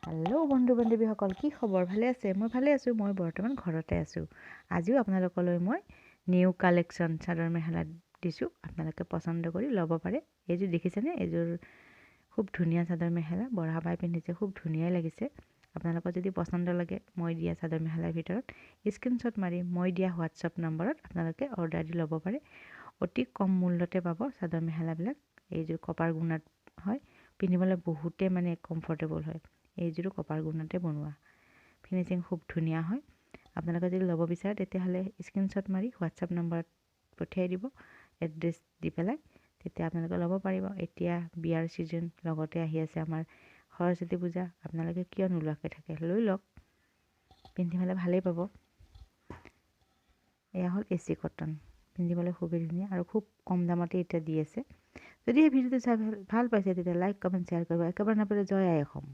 Hello' বন্ধু বান্ধৱীসকল, কি খবৰ? ভালে আছে? মই ভালে আছোঁ। মই বৰ্তমান ঘৰতে আছোঁ। আজিও আপোনালোকলৈ মই নিউ কালেকশ্যন চাদৰ মেখেলা দিছোঁ, আপোনালোকে পচন্দ কৰি ল'ব পাৰে। এইযোৰ দেখিছেনে? এইযোৰ খুব ধুনীয়া চাদৰ মেখেলা, বৰহাবাই পিন্ধিছে, খুব ধুনীয়াই লাগিছে। আপোনালোকৰ যদি পচন্দ লাগে মই দিয়া চাদৰ মেখেলাৰ ভিতৰত, স্ক্ৰীনশ্বট মাৰি মই দিয়া হোৱাটছআপ নম্বৰত আপোনালোকে অৰ্ডাৰ দি ল'ব পাৰে। অতি কম মূল্যতে পাব চাদৰ মেখেলাবিলাক। এইযোৰ কপাৰ গুণাত হয়, পিন্ধিবলৈ বহুতেই মানে কমফৰ্টেবল হয়। এইযোৰো কপাৰ গুণাতে বনোৱা, ফিনিচিং খুব ধুনীয়া হয়। আপোনালোকে যদি ল'ব বিচাৰে, তেতিয়াহ'লে স্ক্ৰীনশ্বট মাৰি হোৱাটছআপ নম্বৰত পঠিয়াই দিব এড্ৰেছ দি পেলাই, তেতিয়া আপোনালোকে ল'ব পাৰিব। এতিয়া বিয়াৰ ছিজন, লগতে আহি আছে আমাৰ সৰস্বতী পূজা। আপোনালোকে কিয় নোলোৱাকৈ থাকে? লৈ লওক, পিন্ধি পেলাই ভালেই পাব। এয়া হ'ল এ চি কটন, পিন্ধিবলৈ খুবেই ধুনীয়া আৰু খুব কম দামতে এতিয়া দি আছে। যদি এই ভিডিঅ'টো চাই ভাল পাইছে, তেতিয়া লাইক, কমেণ্ট, শ্বেয়াৰ কৰিব একেবাৰে নাপালে। জয় আই অসম।